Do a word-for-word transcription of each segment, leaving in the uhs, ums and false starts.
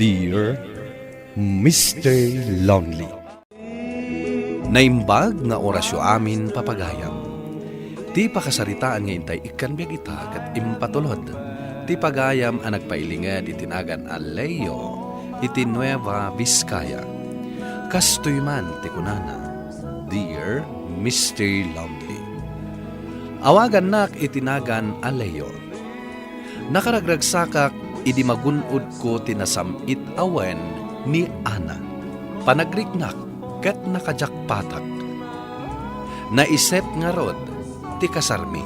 Dear Mister Lonely. Naimbag nga orasyo amin, papagayam. Ti pakasaritaan nga intay ikkan biag ita ket impatulod ti pagayam a nagpailinged iti nagan a Leo iti Nueva Vizcaya. Kastoy man ti kunana, "Dear Mister Lonely." Awagannak iti nagan a Leo. Nakaragragsakak idi magun-odko ti nasam-it a wen ni Ana. Panagriknak ket nakajakpatak. Naisep ngarud ti kasarmi.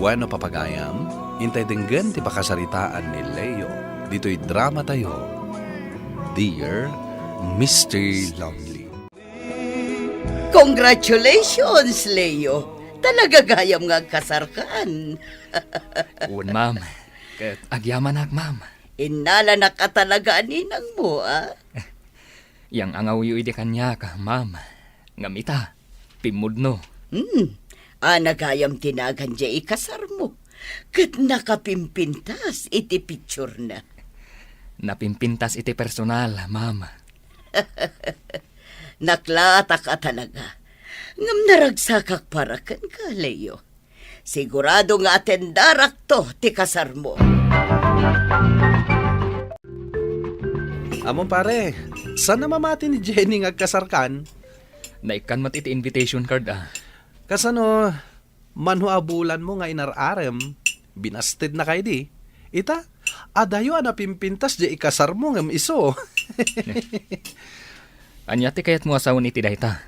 Bueno, papagayam, intay denggen ti pakasaritaan ni Leo ditoy drama tayo, Dear Mister Lonely. Congratulations, Leo! Talaga gayam nga agkasarkan. Wen, ma'am. Ket agyamanak, ma'am. Innalanak a talaga a ninangmo, a? Yang angawyo idi kaniak, ma'am. Ngem ita, pimmudno. Hmm. Ana gayam ti nagan diay ikasarmo. Ket nakapimpintas iti picturena. Napimpintas iti personal, ma'am. Naklaatak a talaga. Ngem naragsakak para kenka, Leo. Sigurado nga atendarakto ti kasarmo. Ammom, pare, saan a mamati ni Jenny nga agkasarkan? Naikkan met iti invitation card, a. Kasano, mano a bulanmo nga inar-arem, binastedna kaydi? Ita, adayo a napimpintas diay ikasarmo ngem isu. Ania ti kayatmo a sawen iti dayta?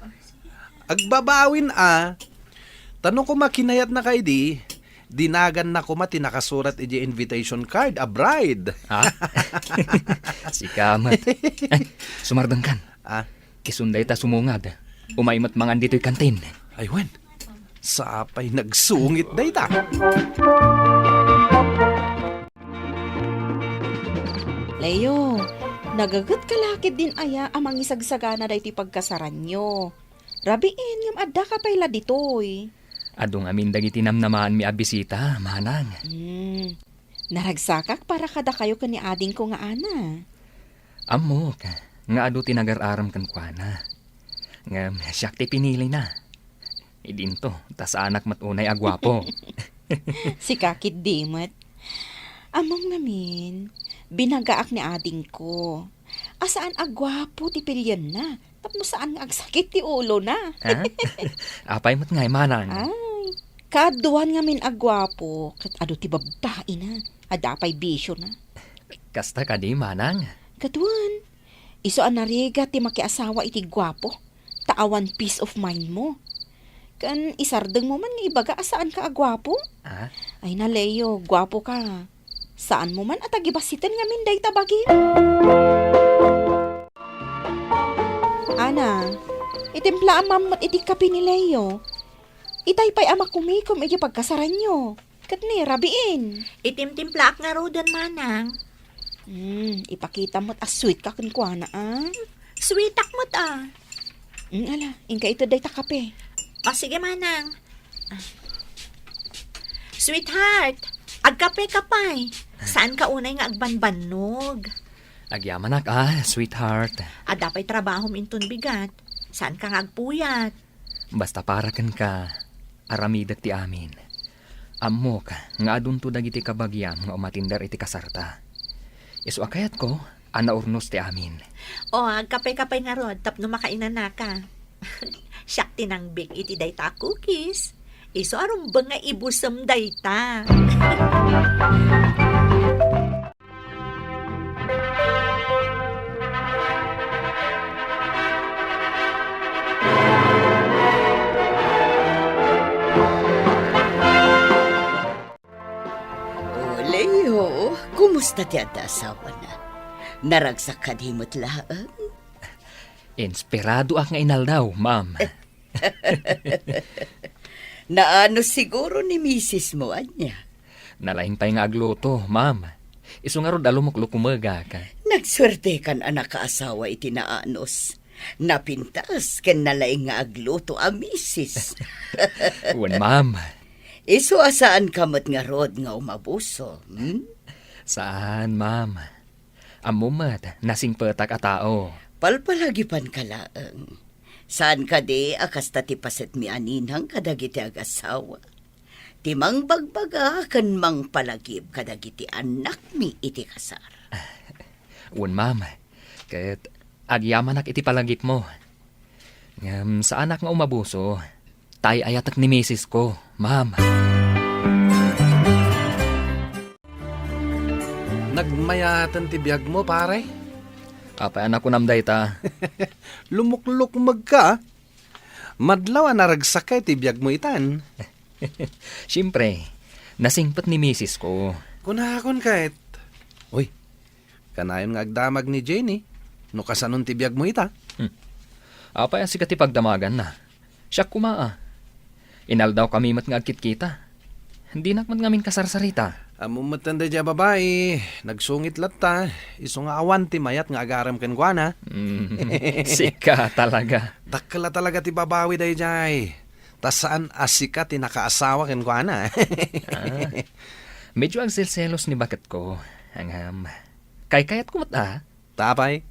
Agbabawin a. Ta no koma kinayatna kaydi, di naganna koma ti nakasurat idiay invitation card a bride. Ha? Sika met. Ay, sumardengkan. Ah? Isun dayta sumungad. Umay met mangan ditoy kantin. Ay, wen. Sapay nagsungit dayta. Leo, nagagetka la ketdin aya a mangisagsagana daytoy pagkasaranyo? Rabiin ngem addaka pay la ditoy. Adu ngamin dagiti namnamaanmi a bisita, manang. Hmm. Naragsakak para kadakayo ken ni adingko nga Ana. Ammok nga adu ti nagar-arem kenkuana. Ngem siak ti pinilina. Idinto, ta saanak met unay a guapo. Sika ketdi met. Ammom ngamin, binagaak ni adingko a saan a guapo ti pilienna tapno saan nga agsakit ti ulona. Ha? Apay met ngay, manang? Ay, kaaduan ngamin a guapo ket adu ti babbaina. Adda pay bisiona. Kasta kadi, manang? Gaduan. Isu a narigat ti makiasawa iti guapo, ta awan peace of mind mo. Ken isardengmo man nga ibaga a saanka a guapo? Ah? Ay na, Leo, guapo ka. Saanmo man a tagibassiten ngamin dayta bagim. Ana, itimplaam met iti kape ni Leo. Itay pay a makumikom iti pagkasaranyo. Ket ni, rabiin. Itimtimplaak ngaruden, manang. Hmm, ipakita met a sweet ka kenkuana, a? Sweetak met, a. Hmm, ala, inka ited dayta kape. O, sige, manang. Sweetheart, agkape ka pay. Saan ka unay nga agbanbannog? Agyamanak, a, sweetheart. Adda pay trabahom inton bigat. Saan ka nga agpuyat? Basta para kenka, aramidek ti amin. Ammok nga adunto dagiti kabagiam nga umatender iti kasarta. Isu a kayatko a naurnos ti amin. O, agkape ka pay ngarud tapno makainanaka. Siak ti nangbig iti dayta a cookies. Isu a rumbeng nga ibusem dayta. O, Leo, kumusta ti adda asawana? Naragsak kadi met laeng? Inspiradoak nga inaldaw, ma'am. Naanos siguro ni misis mo, ania? Nalaing pay nga agluto, ma'am. Isu ngarud a lumuklukumegak. Nagsuertekan a nakaasawa iti naanos. Napintas ken nalaing nga agluto a misis. Wen, ma'am. Isu a saanka met ngarud nga umabuso, hmm? Saan, ma'am. Ammom met, nasingpetak a tao. Palpalagipanka laeng. Saan kadi a kasta ti pasetmi a ninang kadagiti agasawa? Ti mangbagbaga ken mangpalagip kadagiti annakmi iti kasar. Wen, ma'am. Ket agyamanak iti palagipmo. Ngem saanak nga umabuso. Tay-ayatek ni misis ko, ma'am. Nagmayaten ti biagmo, pare. Apay a nakunam dayta? Lumuklukmegka, a. Madlaw a naragsak iti biagmo itan. Siempre, nasingpet ni misis ko. Kunakon ket. Uy, kanayon nga agdamag ni Jenny no kasanon ti biagmo ita. Hmm. Apay a sika ti pagdamaganna? Siak koma, a. Inaldawkami met nga agkitkita. Dinak met ngamin kasarsarita. Ammom met daydiay a babai, nagsungit latta, isu nga awan ti mayat nga agarem kenkuana. Mm, sika talaga. Dakkel a talaga ti babawi daydiay. Ta saan a sika ti nakaasawa kenkuana. Ah, medyo agselselos ni baketko. Ngem, kaykayatko met, a. Ta apay?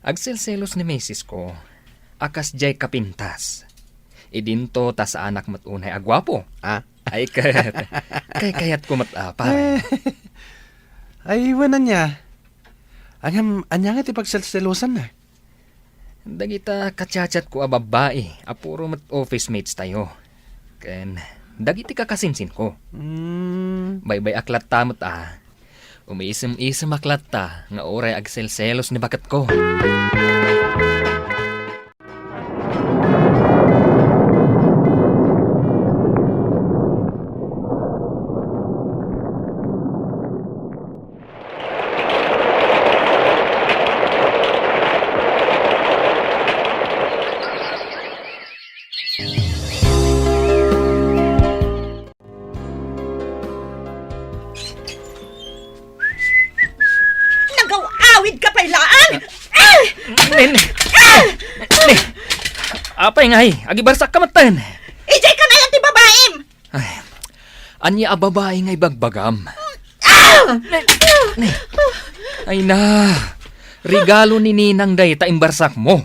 Agselselos ni misis ko a kasdiay kapintas. Idinto ta saanak met unay a guapo. Ah? Ay ket, kaykayatko met, a, pare. Ay, wen ania? Ngem, ania nga ti pagselselosanna? Dagita ka-chat-chatko a babbai a puro met office mates tayo. Ken dagiti kakasinsinko. Hmm. Baybay-ak latta met, a. Umiisem-isemak latta nga uray agselselos ni baketko. Nagaw-awidka pay laeng! Ah! Nen, ne, apay ngay, agibarsakka metten. Idiay kanayon ti babaim! Ay, ania a babai nga ibagbagam? Ah! Ne, ne. Ay na, regalo ni Ninang dayta imbarsakmo.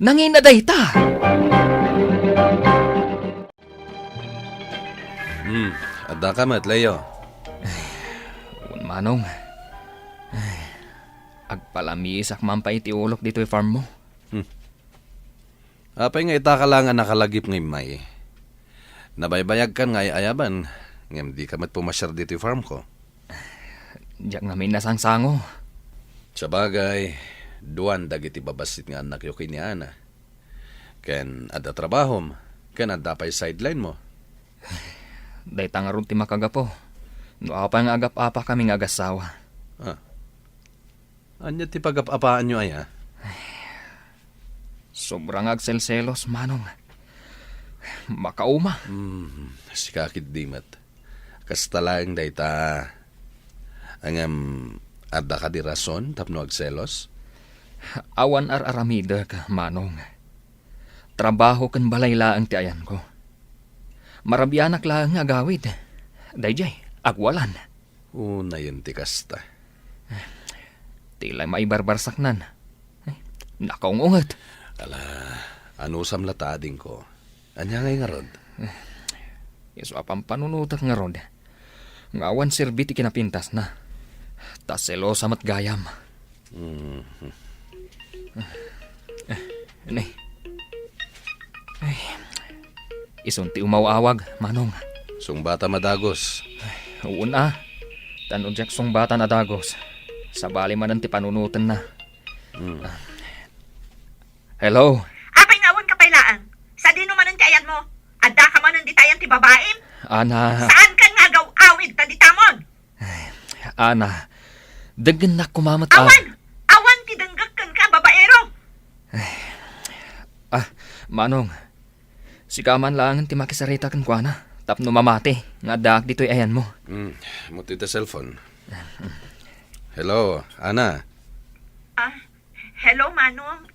Nangina dayta. Hmm, addaka met, Leo? Wen, Manong. Ay, agpalamisak man pay iti ulok ditoy farm mo. Hmm. Apay nga itaka laeng a nakalagip nga immay? Nabaybayagkan nga ay-ayaban, ngem dika met pumasiar ditoy farm ko. Diak ngamin nasangsango. Sabagay, duan dagiti babassit nga annakyo ken ni Ana. Ken adda trabahom, ken adda pay sideline mo. Dayta ngarud ti makagapu. No apay nga agap-apakami nga agassawa. Ah. Ania ti pagap-apaanyo aya? Sobra nga agselselos, Manong. Makauma. Hmm, sika ketdi met. Kasta laeng dayta. Ngem, adda kadi rason tapno agselos? Awan ar-aramidek, Manong. Trabaho ken balay laeng ti ayanko. Marabianak laeng nga agawid. Daydiay, agwalan. Unayen ti kasta. Ti lay maibarbarsaknan. Nakaung-unget. Ala, anusam latta, adingko. Ania ngay ngarud? Isu a pampanunotek ngarud nga awan serbi ti kinapintasna. Ta selosa met gayam. Mhm. Ni. Ay. Isun ti umaw-awag, Manong. Sungbatam a dagus. Ay, uun a. Ta no diak sungbatan a dagus, sabali manen ti panunotenna. Hmm. Ah. Hello? Apay nga awanka pay laeng? Sadino manen ti ayanmo? Addaka manen ditayen ti babaim? Ana. Saankan nga agaw-awid ta ditamon? Ay, Ana, denggennak koma met a. Awan! Awan ti denggek kenka a babaero! Ay, ah, Manong, sika man laengen ti makisarita kenkuana tapno mamati nga addaak ditoy ayanmo. Mm, muti ta cellphone. Hello, Ana. Ah, hello, Manong.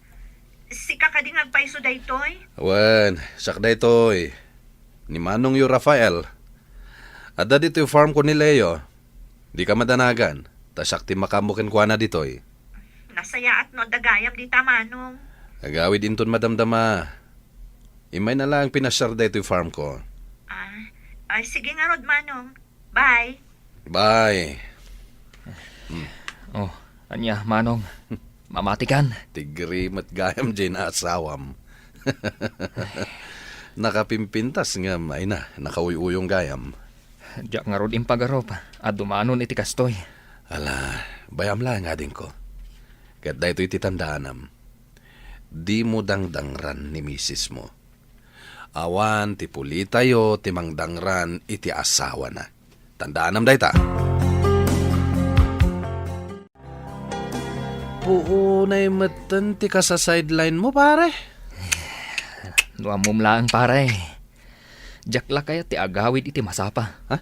Sika kadi nga agpayso daytoy? Wen, siak daytoy. Ni Manongyo Rafael. Adda ditoy farm ko ni Leo. Dika madanagan, ta siak ti makaammo kenkuana ditoy. Nasayaat no adda gayam dita, Manong. Agawid inton madamdama. Imayna laeng pinasiar daytoy farm ko. Ah, ay, sige ngarud, Manong. Bye. Bye. Oh, ania, Manong? Mamatikan? Tigri met gayam diay naasawam. Nakapimpintas ngem, ay na, nakauy-uyong gayam. Diak ngarud impagarup a dumanon iti kastoy. Ala, bay-am laeng, adingko. Ket daytoy ti tandaanam. Dimo dangdangran ni misismo. Awan ti pulitayo ti mangdangran iti asawana. Tandaanam dayta. Puonay metten ti kasa-sideline mo, pare. No ammom laeng, pare. Diak la kayat ti agawid iti masapa. Ha?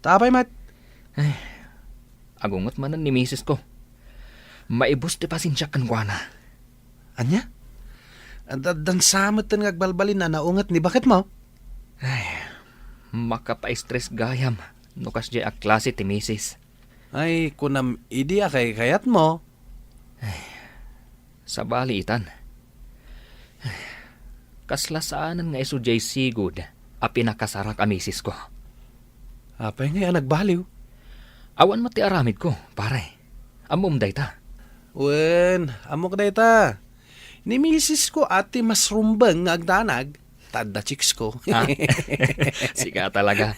Ta apay met? Agunget manen ni misis ko. Maibus ti pasensiak kenkuana. Ania? Ad-, addan sa metten nga agbalbalin a naunget ni baketmo? Ay, makapaistres gayam no kasdiay a klase ti misis. Ay, kunam idi a kaykayatmo. Sabali itan. Kasla saanen nga isu diay sigud a pinakasarak a misis ko. Apay ngay a nagbaliw? Awan met ti aramid ko, pare. Ammom dayta. Wen, ammok dayta. Ni misis ko a ti mas rumbeng nga agdanag, ta adda chicks ko. Ha? Sika talaga.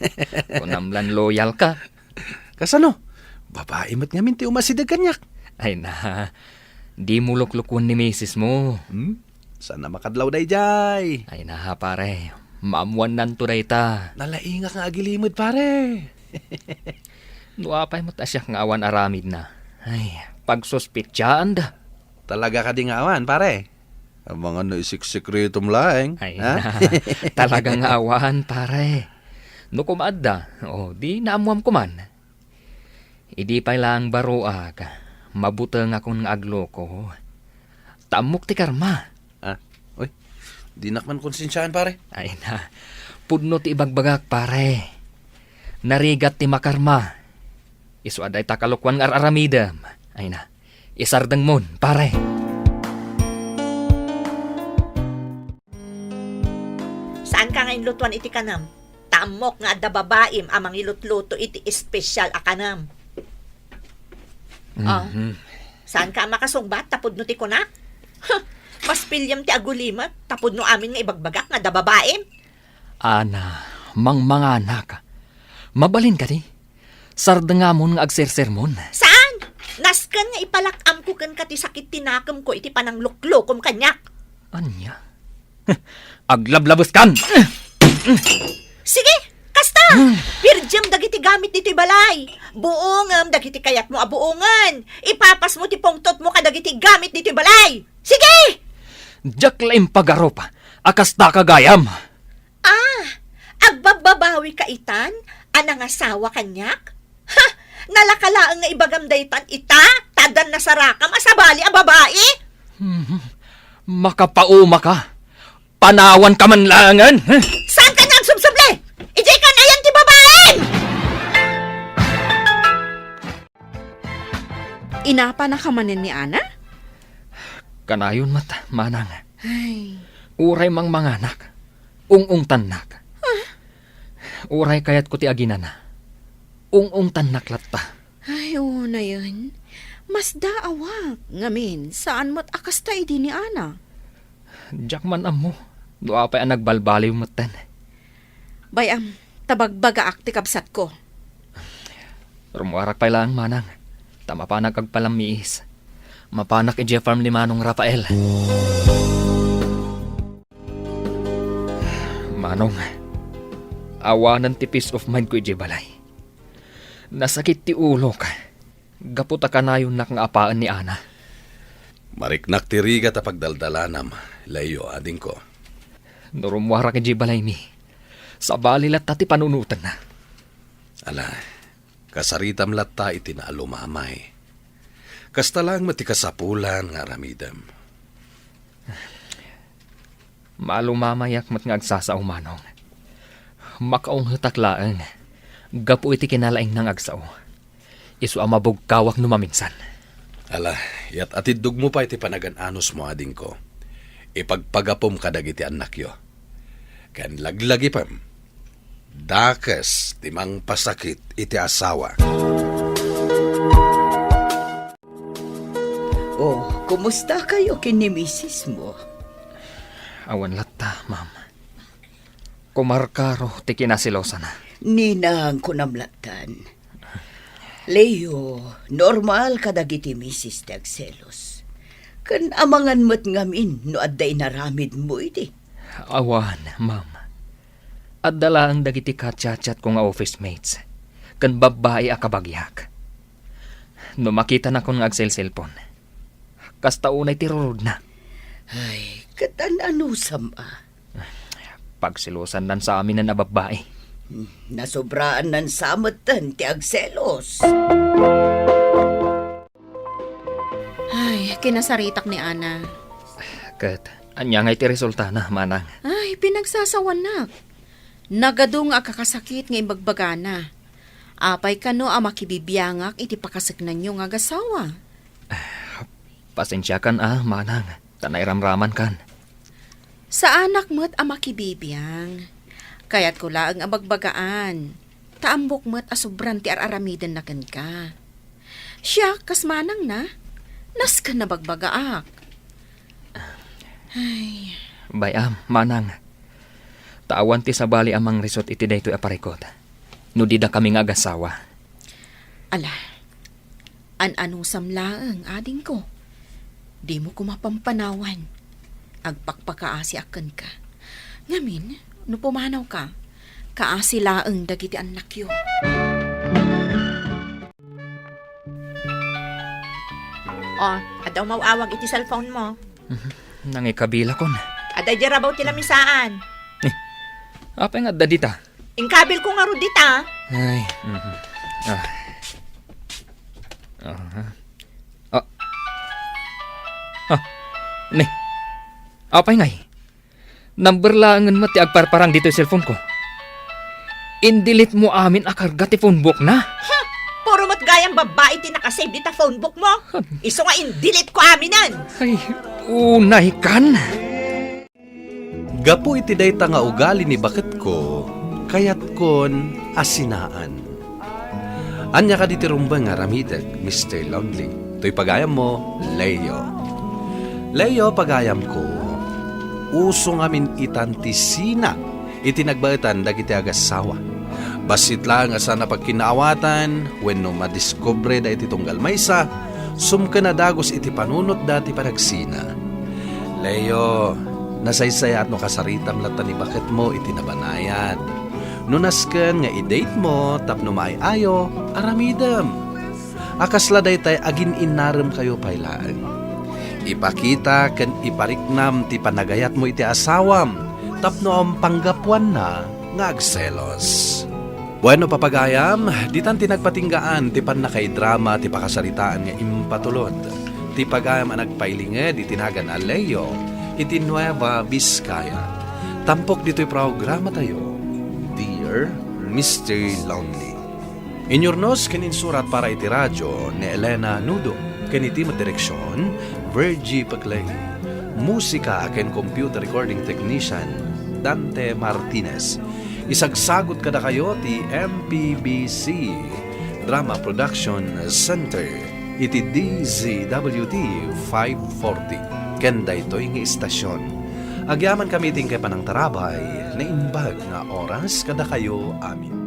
Kunam lan loyal ka. Kasano? Babai met ngamin ti umasideg kaniak. Ay na, dimo luklukon ni misis mo. Hmm? Saan a makadlaw daydiay? Ay na, pare. Maammuannanto dayta. Nalaingak nga agilimed, pare. No apay met a siak nga awan aramidna. Ay, pagsuspitsaanda. Talaga kadi nga awan, pare? Amangan no isiksikretom laeng, Ay, ha? Na, talaga nga awan, pare. No koma adda, o, di naammuam koman. Idi pay laeng baroak, mabutengakon nga agloko. Ta ammok ti karma. Ah, uy, dinak man konsensiaan, pare. Ay na, pudno ti ibagbagak, pare. Narigat ti makarma. Isu a dayta kalokuan nga ar-aramidem. Ay na, isardengmon, pare. Saanka nga inlutuan iti kanam? Ta ammok nga adda babaim a mangilutluto iti espesyal a kanam. Ah, Mhm. Saanka a makasungbat tapudno ti kunak? Huh, mas piliem ti agulimek tapudno amin nga ibagbagak nga adda babaim. Ana, mangmanganak. Mabalin kadi? Sardengamon nga agsersermon. Saan? Nasken nga ipalak-amko kenka ti sakit ti nakemko iti panangluklokom kaniak. Ania? Aglablabeskan! Sige, kasta! Pirdiem dagiti gamit ditoy balay. Buongem dagiti kayatmo a buongen. Ipapasmo ti pungtotmo kadagiti gamit ditoy balay. Sige! Diak la impagarup a kasta ka gayam. Ah, agbabbabawika itan a nangasawa kaniak? Ha! Nalaka laeng nga ibagam daytan ita, ta addan nasarakam a sabali a babai? Hmm, makapauma ka. Panawan ka man laengen, ha? Saan ka nga agsubsubli? Idiay kan ayan ti babaim! Inapana ka manen ni Ana? Kanayon met, manang. Ay. Uray mangmanganak, ung-ungtannak. Ah? Uray kayatko ti aginana, ung-ungtannak latta. Ay, unayen. Masdaawak. Ngamin, saan met a kasta idi ni Ana? Diak man ammo no apay a nagbalbaliw metten. Bay-am, ta bagbagaak ti kabsatko. Rummuarak pay laeng, manang, ta mapanak agpalammiis. Mapanak idiay farm ni Manong Rafael. Manong, awanen ti peace of mind ko idiay balay. Nasakit ti ulok gapu ta kanayonnak nga apaen ni Ana. Mariknak ti rigat a pagdaldalanam, Leo, adingko. No rummuarak idiay balaymi, sabali latta ti panunotenna. Ala, kasaritam latta iti naalumamay. Kasta laeng met ti kasapulan nga aramidem. Maalumamayak met nga agsasao, manong. Makaunghetak laeng gapu iti kinalaingna nga agsao. Isu a mabugkawak no maminsan. Ala, iyat-atiddogmo pay ti panagan-anusmo, adingko. Ipagpagapum kadagiti annakyo. Ken laglagipem, dakes ti mangpasakit iti asawa. Oh, kumusta kayo ken ni misismo? Awan latta, ma'am. Kumarkaro ti kinaselosana. Ninang, kunam lattan. Leo, normal kadagiti misis ti agselos. Ken amangan met ngamin no adda inaramidmo idi. Awan, ma'am. Adda laeng dagiti kachatchatko nga office mates ken babbai a kabagiak. No makitanakon nga agselselpon, kasta unay ti rurudna. Ay, ket an-anusam a? Pagselosannan sa aminen a babbai. Hmm, nasobraannan sa metten ti agselos. Ay, kinasaritak ni Ana. Ket, ania ngay ti resultana, manang? Ay, pinagsasawanak. Nagadu nga agkakasakit nga imbagbagana. Apay kano a makibibiangak iti pakaseknanyo nga agasawa? Pasensiakan a, manang, ta nairamramankan. Saanak met a makibibiang. Kayatko laeng a bagbagaan. Ta ammok met a sobran ti ar-aramidenna kenka. Siak, kas manangna, nasken a bagbagaak. Ay. Bay-am, manang. Ta awan ti sabali a mangrisut iti daytoy a parikut no didakami nga agasawa. Ala, an-anusam laeng, adingko. Dimo koma pampanawan. Agpakpakaasiak kenka. Ngamin, no pumanawka, kaasi laeng dagiti annakyo. Oh, adda umaw-awag iti cellphone mo. Mhm. Nangikabilakon. Adda idiay rabaw ti lamisaan. Eh, apay nga adda dita? Inkabilko ngarud dita. Ay, mhm. Ah. Aha. Ah. Ah. Ne. Apay ngay? Number laengen met ti agparparang ditoy cellphone ko. Indelete mo amin a karga ti phone book na. Ha? Puro met gayam babbai ti nakasave dita phone book mo. Isu nga indelete ko aminen. Ay, unay kan. Gapu iti dayta nga ugali ni baketko, kayatkon a sinaan. Ania kadi ti rumbeng nga aramidek, Mister Lonely? Toy pagayammo, Leo. Leo, pagayamko, uso ngamin itan ti sina iti nagbaetan dagiti agassawa. Bassit laeng a saan a pagkinaawatan wenno madiskubre dagiti tunggal maysa, sumken a dagus iti panunotda ti panagsina. Leo, nasaysayaat no kasaritam latta ni baketmo iti nabanayat. No nasken nga i-date mo tapno maay-ayo, aramidem a kasla daytay agin-innaremkayo pay laeng. Ipakita ken ipariknam ti panagayatmo iti asawam tapno awan panggapuanna nga agselos. Bueno, papagayam, ditan ti nagpatinggaan ti pannakaidrama ti pakasaritaan nga impatulod ti pagayam a nagpailinged iti nagan a Leo iti Nueva Vizcaya. Tampok ditoy programatayo, Dear Mister Lonely. Inyurnos ken insurat para iti radio ni Elena Nudo, ken iti met direksion, Virgie Paclay. Musika ken computer recording technician, Dante Martinez. Isagsagut kadakayo ti M P B C Drama Production Center iti D Z W T five forty. Ken daytoy nga istasion, agyamankami iti inkay panangtarabay, naimbag nga oras kadakayo amin.